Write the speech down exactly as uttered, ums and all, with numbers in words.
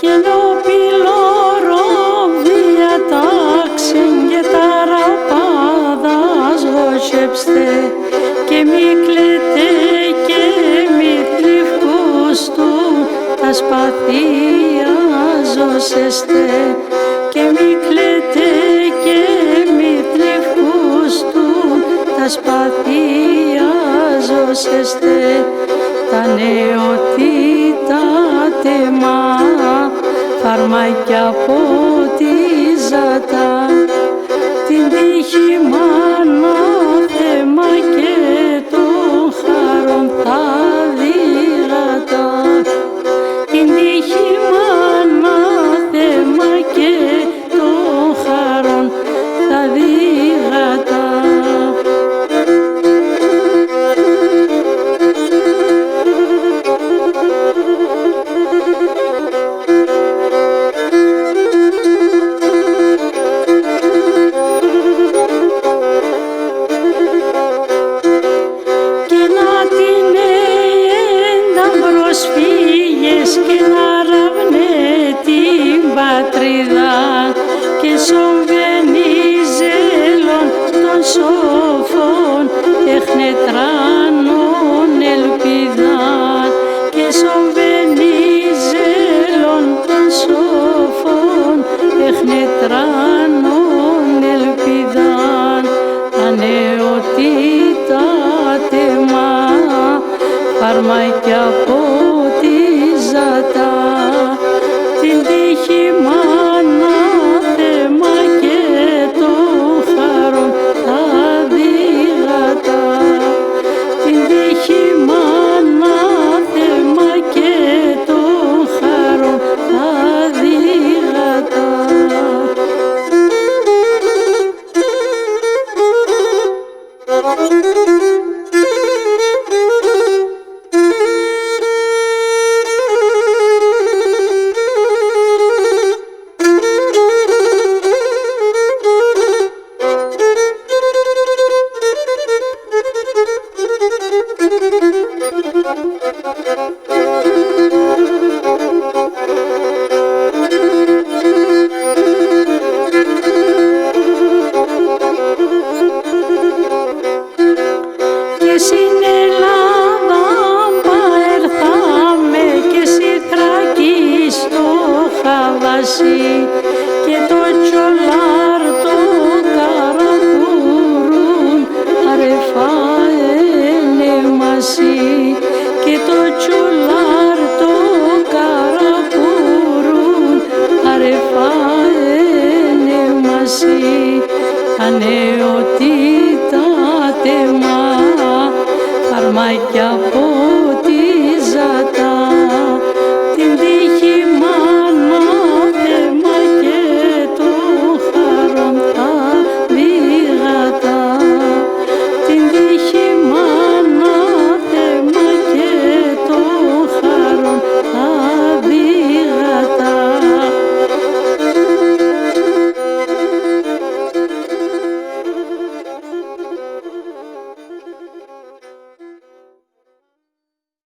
Κι ενόπλο ρομ διατάξεεν και τ' αραπάδας δοσεύστε, και μη κλαίτε και μη θλιβκούστουν, τα σπαθία ζωσέστε, και μη κλαίτε και μη θλιβκούστουν, τα σπαθία ζωσέστε, τα νεοτήτα τεμά φαρμάκια ποτίζ' ατα. Την τύχην μάνα Θεμά και τον χάρον θα δίγ' ατα. Την τύχην μάνα Θεμά και τον χάρον θα δίγ' ατα. Και να τίνε τα προσφύγες και να ραβνέ την πατρίδα, και σον Βενιζέλον τον σοφόν τεχνετράνον ελπίδαν, και σον Βενιζέλον τον σοφόν τεχνετράνον ελπίδαν, τα νεοτήτα τεμά φαρμάκια ποτίζ' ατα. Την τύχην μάνα Θεμά και τον χάρον θα δίγ' ατα. Την τύχην μάνα Θεμά και τον χάρον θα δίγ' ατα. Και σην Ελλάδαν πα έρθαμε και σην Θράκην στο Χαβασί, και το Τσολάρ' το Καρακουρούν αρεφά έν' εμασί, και το Τσολάρ'